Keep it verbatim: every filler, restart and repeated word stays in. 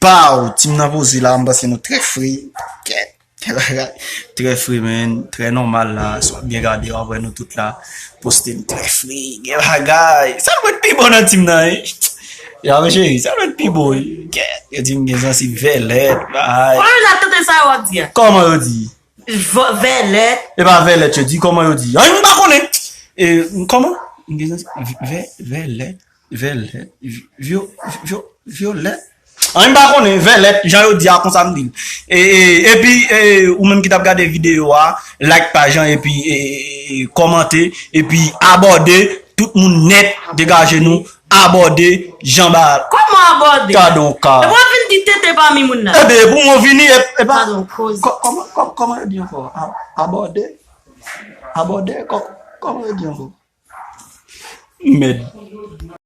Pow! Team nan poze la, m panse nou trè fre. Kèt. Trè fre, man. Trè nòmal la. Si w ap byen gade, w ap wè nou tout la. Poste n trè fre. Gen bagay. Sa dwe t pi bon nan team nan, wi. Ya, men cheri, sa dwe t pi bon, wi. Kèt. Yo di m gen zansi vèlèt, bay. Kòman yo ap tante sa yo ap di a? Kòman yo di? Vè-, vèlèt. E pa vèlèt yo di, kòman yo di? An, m pa konnen. E, kòman? M gen zansi vè-, vèlèt. Vèlèt, vyo, vyo, vyolèt. An, m pa konnen, vèlèt, jan yo di a, konsa m di l. E, e, epi, e, ou menm ki t ap gade videyo a, like paj lan, epi, e, e, e, kòmante, epi abòde, tout moun nèt, degaje nou, abòde, jan ba. Kòman abòde? Gadon ka. Epi w ap vin di tete pami moun nan. Ebe, pou mwen vini, e, e pa. Gadon koze. Kò-, kòman, kò-, kòman yo di ankò? A-, abòde? Abòde? Kò-, kòman yo di ankò? Mèd.